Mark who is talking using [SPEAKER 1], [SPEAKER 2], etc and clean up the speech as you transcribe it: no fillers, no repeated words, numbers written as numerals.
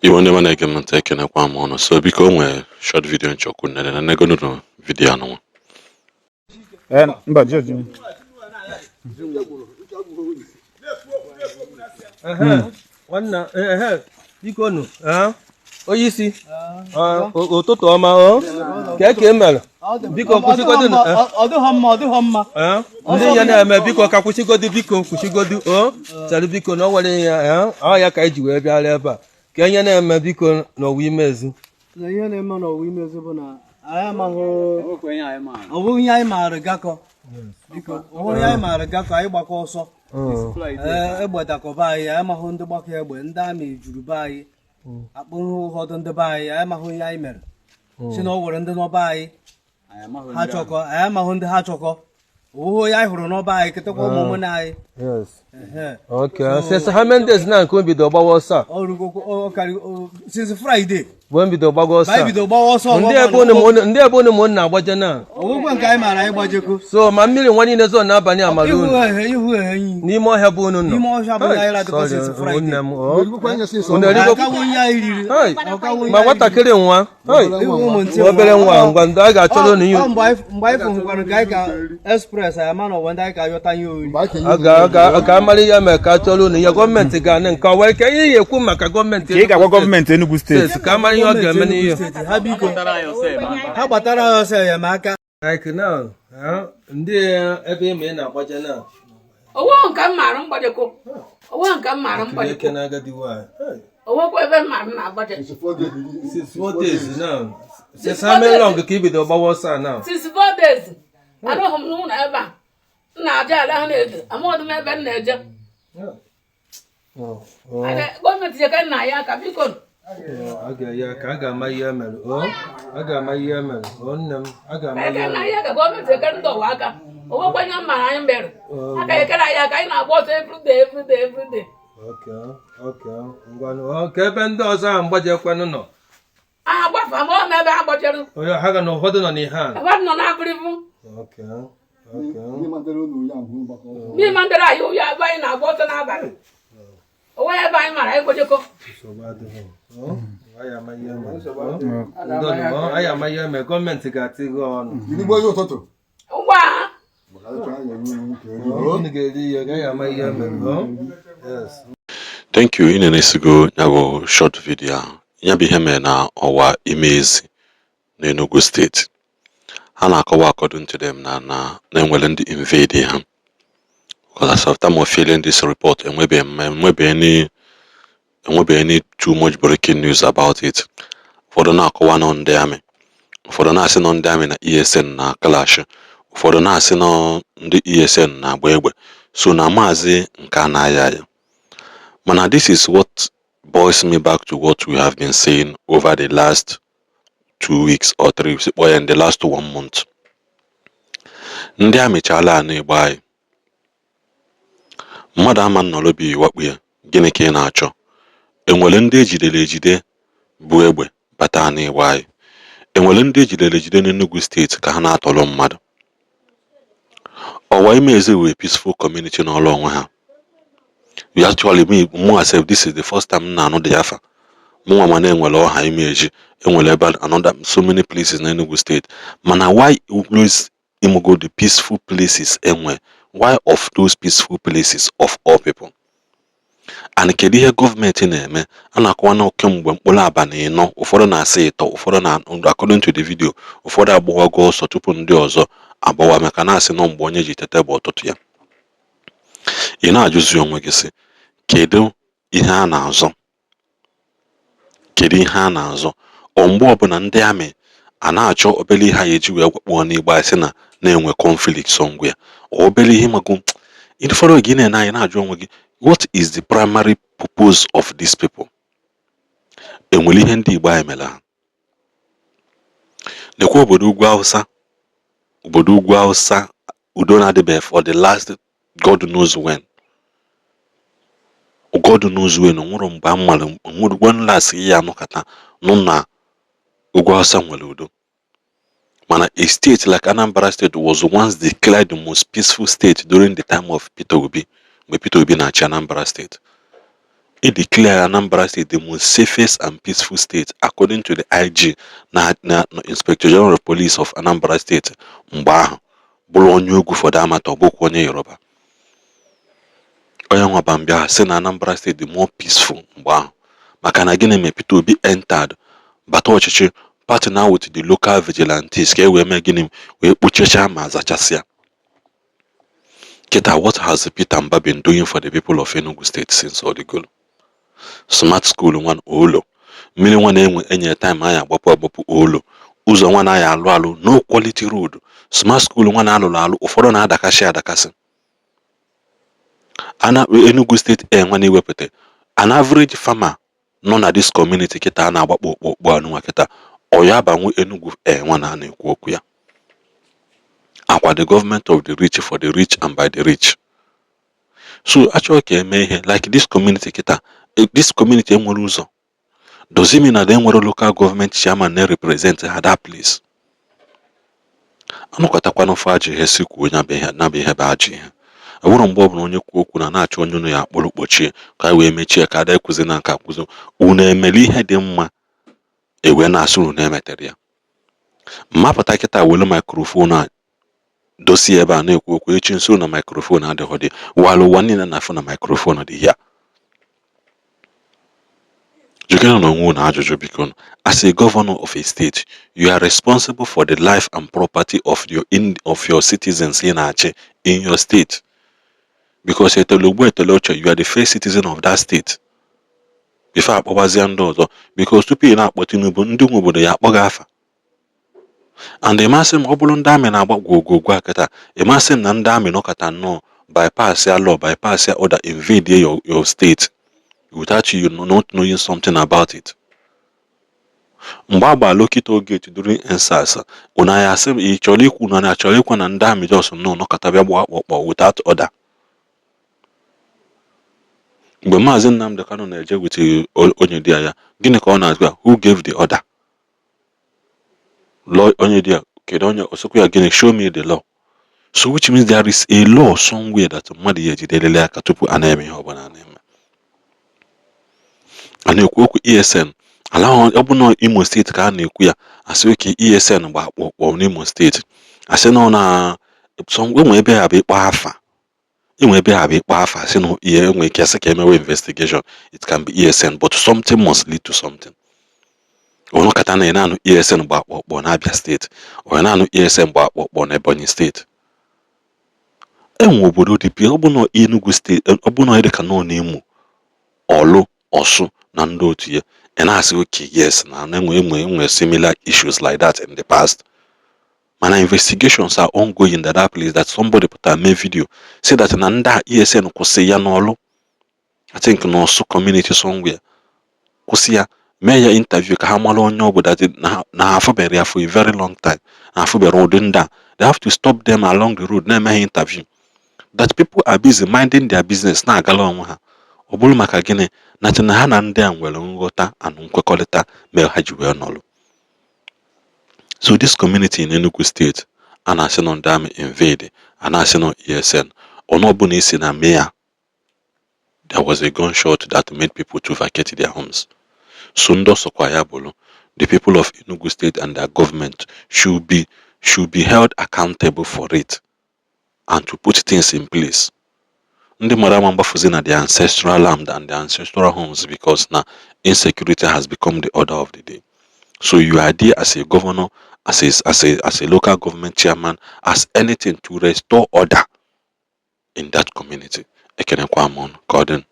[SPEAKER 1] Igbo ndị ọma na-ege m ntị, ekenekwa m ụnụ. So biko, o nwee short video nchọkwu nene na negonụnụ video anụnwa.
[SPEAKER 2] Ee, mba George.
[SPEAKER 3] Nwanna, ehe, biko nụ, onye isi, ụtụtụ ọma o. Ka e mere, biko kwụsịgodu.
[SPEAKER 4] Ọ dịghọ mma, ọ dịghọ mma.
[SPEAKER 3] Ndị ya na-eme, biko ka kwụsịgodu, biko kwụsịgodu o. Chere biko, na ọ nwere ihe ọ ya ka anyị ji wee bịara ebe a ka enye na-eme, biko, n'Ọwa Imezi.
[SPEAKER 4] Na ihe na-eme n'Ọwa Imezi bụ na anyị amaghị, ọ bụghị ihe anyị maara gakọ. Biko, ọ bụghị ihe anyị maara gakọ. Anyị gbakọ ọsọ. Ee, egbe dakọba anyị. Anyị amaghị ndị gbakọ egbe. Ndị army juru be anyị, akpụrụ ụfọdụ ndị be anyị. Anyị amaghị ihe anyị mere si na ọ were ndị n'ọba anyị ha chọkọ. Anyị amaghị ndị ha chọkọ. Owuwe onye anyị hụrụ n'ọba anyị kịtịkwa ụmụ ụmụnne anyị. Ehe.
[SPEAKER 3] Okay, since how many days na nke o bido gbawa ọsọ a?
[SPEAKER 4] Ọ rugo ọ karị since Friday.
[SPEAKER 3] Mgbe m bido gbaga ọsọ
[SPEAKER 4] anyị
[SPEAKER 3] a.
[SPEAKER 4] bido gbawa ọsọ.
[SPEAKER 3] Ndị ebe unu, ndị ebe unu ma unu na-agbaje na
[SPEAKER 4] Ọgwụgwọ nke anyị maara anyị gbajeko.
[SPEAKER 3] So ma mmiri nwa niile zo n'abalị amara
[SPEAKER 4] ihu
[SPEAKER 3] unu
[SPEAKER 4] ehe, ihu ehe enyi
[SPEAKER 3] n'ime ọhịa bụ unu nọ.
[SPEAKER 4] N'ime ọhịa bụ
[SPEAKER 3] Hey,
[SPEAKER 4] na anyị radịkọ
[SPEAKER 3] sorry,
[SPEAKER 4] since Friday.
[SPEAKER 3] ụmụnne m, oh. Unu erigo?
[SPEAKER 4] Ọkawo ihe anyị riri.
[SPEAKER 3] Hey,
[SPEAKER 4] ọkawo ihe
[SPEAKER 3] ma
[SPEAKER 4] anyị
[SPEAKER 3] nwatakịrị nwa, hey,
[SPEAKER 4] riri. Ihu ụmụ ntị.
[SPEAKER 3] Obere nwa, ngwa ndị a ga-achọrọ unu ihe.
[SPEAKER 4] Ọ mgbe anyị fụhụkwara nke anyị ka express anyị ama na ọwa ndị anyị ka ayọta ihe oriri.
[SPEAKER 3] A ka amara ihe mere ka a chọrọ unu ihe. Gọọmenti ga-anị nke ọwa ka ihe ya ekwu maka gọọmenti
[SPEAKER 2] Ka ị ga-agwa gọọmenti Enugu Steeti?
[SPEAKER 3] Steeti ka amara ihe ọ ga-eme n'ihe.
[SPEAKER 4] Steeti, ha biko, ha gbatara anyị ọsọ enyemaka.
[SPEAKER 3] Like now, ndị ebe ịma ị na-agbaje na
[SPEAKER 5] Owo nke m maara mgbajekọ, owo nke m maara mgbajekọ.
[SPEAKER 3] Eke na agadi nwanyị. Hey.
[SPEAKER 5] Owokwa ebe m maara m na-agbaje.
[SPEAKER 3] Since 4 days now. Since how many long ka i bido gbawa ọsọ a now?
[SPEAKER 5] Since 4 days. Anọghị m n'ụlọ ebe a m na-aja ala ha na-ede. Amaghị m ebe m na-eje.
[SPEAKER 3] Oh.
[SPEAKER 5] Gọọmenti jeka nna ya aka, biko.
[SPEAKER 3] A ga-enye aka, a ga-ama ihe mere. Oh, a ga-ama ihe mere. Oh, nne m, a ga-ama ihe
[SPEAKER 5] eke nna
[SPEAKER 3] mere.
[SPEAKER 5] ya ka gọọmenti eke ndị ọwa aka. Owokwa ihe m maara anyị mere aka ekere anyị aka. Anyị na-agba ọsọ everyday, everyday, everyday.
[SPEAKER 3] Okay. Ngwanụ, oh, ka ebe ndị ọzọ ahụ mgbajekwanụ nọ?
[SPEAKER 5] Aha gbafe, amaghị m ebe ha gbajere.
[SPEAKER 3] Onye ha ga na ụfọdụ nọ n'ihe a.
[SPEAKER 5] Ebe nọ n'abịrịbụ.
[SPEAKER 3] Okay.
[SPEAKER 5] N'ime ndere anyị ụyọ ebe anyị na-agba ọsọ n'abalị, onwe ebe anyị mara anyị gbajekọ.
[SPEAKER 3] Nsogbu adịghị. Oh, anyị ama ihe mere. Oh, ndo nụ, oh, anyị ama ihe mere. Gọọmenti ga-atị gị ọnụ.
[SPEAKER 5] Ngwa ha.
[SPEAKER 3] Oh, unu ga-eri ihe, gaghị ama ihe mere. Oh, yes.
[SPEAKER 1] Thank you. Ị na-esigo ya bụ short video ahụ. Ya bụ ihe mere na Ọwa Imezi n'Enugu Steeti. Ha na-akọwa, according to them, na na-enwere ndị invade ha, because as of time of filing this report, enwebeghị any too much breaking news about it. Ụfọdụ na-akọwa nọ ndị army, ụfọdụ na-asị nọ ndị army na ESN na clash, ụfọdụ na-asị nọ ndị ESN na-agba egbe. So na maazị nke a na-aya aya, mana this is what boils me back to what we have been saying over the last 2 weeks or 3 weeks or in the last one month. Ndị army chala ana Igbo anyị, mmadụ ama nnọrọ bi wakpo ya. Gịnị ka ị na-achọ? Enwere ndị ejidere ejide bụ egbe bata ana Igbo anyị? Enwere ndị ejidere ejide n'Enugu Steeti ka ha na-atọrọ mmadụ? Ọwa Imezi wee peaceful community n'ọrụ onwe ha. You actually, me myself, this is the first time m na-anụ dị afa mụnwa, mana enwere Ọha Imeji, enwere ebe another so many places n'Enugu Steeti, mana why always imugo the peaceful places enwe? Why of those peaceful places of all people? And kedu ihe gọọmenti na-eme? A na-akọwa na kemgbe mkpụrụ abalị 4, ụfọdụ na-asị 3, ụfọdụ na, according to the video, ụfọdụ agbawago ọsọ tupu ndị ọzọ agbawa, maka na-asị nọ mgbe onye ji tete bụ ụtụtụ ya. Ị na-ajụzi onwe gị sị, kedu ihe a na-azọ? Kedu ihe a na-azọ? Ọ mgbe ọbụla ndị army a na-achọ obere ihe a eji wee gwakpuo n'Igbo anyị, sị na na-enwe conflict somewhere, obere ihe mago ụfọdụ oge ị na-ene anya na-ajụ onwe gị, what is the primary purpose of these people? Enwere ihe ndị Igbo anyị mere ha? Nekwa obodo ugwu Hausa, obodo ugwu Hausa, udo na-adịbeghị for the last God knows when, God knows when. Nwụrụ mgbe a mara nwere when last ya anọkọta nụ na ugwu Hausa nwere udo. Mana a state like Anambra State was once declared the most peaceful state during the time of Peter Obi, mgbe Peter Obi na-achị Anambra State. E declare Anambra State the most safest and peaceful state according to the IG na Inspector General of Police of Anambra State mgbe ahụ, bụrụ onye ugwu for that matter, ọ bụkwa onye Yoruba. Onye nwa bịa sị na Anambra State dị more peaceful mgbe ahụ. Maka na gịnị mere? Peter Obi entered, bata ọchịchị, partner with the local vigilantes ka e wee mee gịnị? Wee kpochachaa ma zachasịa. Kịta, what has Peter Mba been doing for the people of Enugu State since Odigolo? Smart school nwa olo, mmiri nwa na-enwe enye time anyị agbapụ agbapụ olo, ụzọ nwa na-aya alụ alụ, no quality road. Smart school nwa na-alụrụ alụ, ụfọdụ na-adakasị adakasị. Ana Enugu State air nwa na-ewepụta an average farmer nọ na this community kịta a na-agbakpọ okpokpo anụnwa kịta, ọ ya abanwu Enugu air nwa na a na-ekwu okwu ya akwa, the government of the rich, for the rich and by the rich. So achọghị ka eme ihe like this community kịta. This community enwere ụzọ. Does it mean na enwere local government chairman na-represent ha that place? Anụkọtakwana ofe ajọ ihe si kwuo ya bụ ihe na bụ ihe bụ ajọ ihe. Ọ bụrụ mgbe ọbụla onye kwuo okwu na na-achọ onye unu ya akpụrụ kpochie ka wee mechie ka ada ekwuzi na nka kwuzi unu emere ihe dị mma, ewee na-asị unu na-emetere ya. Mmapụta kịta welu microphone a dosie ebe a na-ekwu okwu, echi nso na microphone adịghị dị wala ụwa niile na-afụ na microphone dị ya. Jụkene na onwe unu ajụjụ, biko. As a governor of a state, you are responsible for the life and property of your citizens ị na-achị in your state, because etele ugbu etele oche, you are the first citizen of that state before akpọbazie ndị ọzọ, because tupu ị na-akpọ Tinubu, ndị nwe obodo ya akpọ gị afa. And ịmasị m, ọ bụrụ ndị amị na-agba gwogwogwo a kịta, ịmasị m na ndị amị nọkọta nnọọ bypass ya law, bypass ya order, invade your state without you not knowing something about it. Mgbe a gbara Lekki Toll Gate during EndSARS, unu ya asị m ị chọrọ ikwu na achọrọ ikwu na ndị amị just nnọọ nọkọta bịa gbaa akpọkpọ without order. Mgbe Maazị Nnamdi Kanu na-eje with onye di ya, gịnị ka ọ na-agwa? Who gave the order? Law onye di ya, kedu onye osokwa ya? Gịnị? Show me the law. So which means there is a law somewhere that mmadụ ya ejiderele aka tupu a na-eme ihe ọbụla a na-eme. A na-ekwu okwu ESN ala, ọ bụ na Imo Steeti ka a na-ekwu ya, asị oke ESN gba akpọkpọ n'Imo Steeti, asị na ọ na enwe ebe ya bụ ịkpọ afa, enwe ebe ya bụ ịkpọ afa, asị na ihe enwe ike asị ka emewe investigation. It can be ESN, but something must lead to something. Ọnụkata na na-anụ ESN gba akpọkpọ na Abia Steeti, ọ na-anụ ESN gba akpọkpọ na Ebonyi Steeti. Enwe obodo dị ọ bụ na Enugu Steeti, ọ bụ na dị ka nọ n'Imo, Ọlụ, Ọsụ na ndị otu ya, ị na-asị okay, yes, na enwe similar issues like that in the past, mana investigations are ongoing in that place that somebody pụtara mee video say that na ndị a ESN kwụsị ya n'Ọlụ, I think n'Ọsụ community somewhere, kwụsị ya, mee ya interview ka ha mara onye ọ bụ, that na ha afụbere ya for a very long time, na afụbere ụdị ndị a. They have to stop them along the road na-eme ha interview, that people are busy minding their business, na-agala onwe ha. Ọ bụrụ maka gịnị na na ha na ndị a nwere nghọta and nkwekọrịta mere ha ji wee nọrọ. So this community in Enugu State a na-asị nọ ndị army invade, a na-asị nọ ESN, ọnụ ọbụla isi na mee ya, there was a gunshot that made people to vacate their homes. So ndị ọsọkwa ya bụrụ, the people of Enugu State and their government should be held accountable for it and to put things in place. Ndị mmadụ ama mgbafuzi na their ancestral land and their ancestral homes because na insecurity has become the order of the day. So you are there as a governor, as a local government chairman, as anything, to restore order in that community. Ekenekwa m unu ka ọ dị.